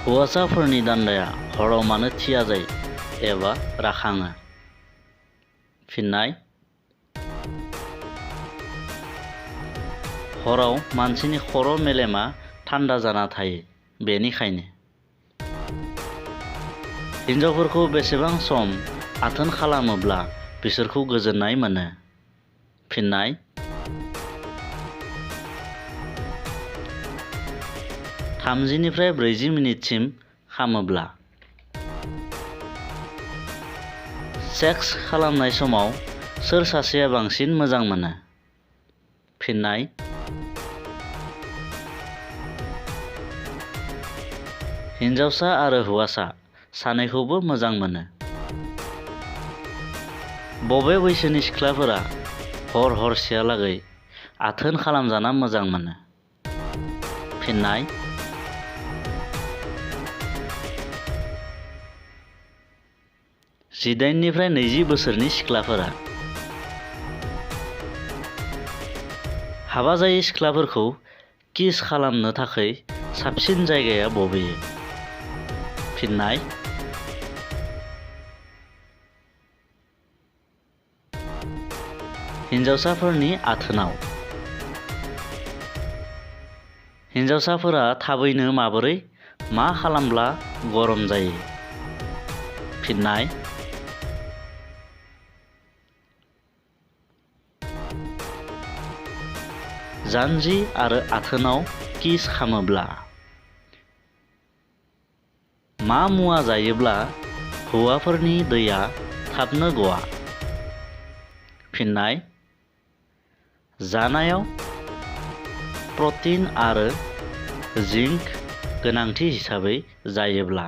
हौवासाफोरनि दान्दाया हराव मानो थिया जायो एबा राखाङो? फिननाय: हराव मानसिनि खर' मेलेमा थान्दा जाना थायो, बेनिखायनो। हिनजावफोरखौ बेसेबां सम आथोन खालामोब्ला बिसोरखौ गोजोननाय मोनो? फिननाय: 30 निफ्राय 40 मिनिटसिम खामोब्ला। सेक्स खालामनाय समाव सोर सासेया बांसिन मोजां मोनो? फिननाय: हिनजावसा आरो हौवासा सानैखौबो मोजां मोनो। बबे बैसोनि सिख्लाफोरा हरसेहालागै आथोन खालामजाना मोजां मोनो? फिननाय: 18 निफ्राय 20 बोसोरनि सिख्लाफोरा। हाबा जायै सिख्लाफोरखौ किस खालामनो थाखाय साबसिन जायगाया बबेयो? फिननाय: हिनजावसाफोरनि आथोनाव। हिनजावसाफोरा थाबैनो माबोरै मा खालामब्ला गरम जायो? फिननाय: जानजि आरो आथोनाव किस खालामोब्ला। मा मुवा जायोब्ला हौवाफोरनि दैया थाबनो गवा? फिननाय: जानायाव प्रटिन आरो जिंक गोनांथि हिसाबै जायोब्ला।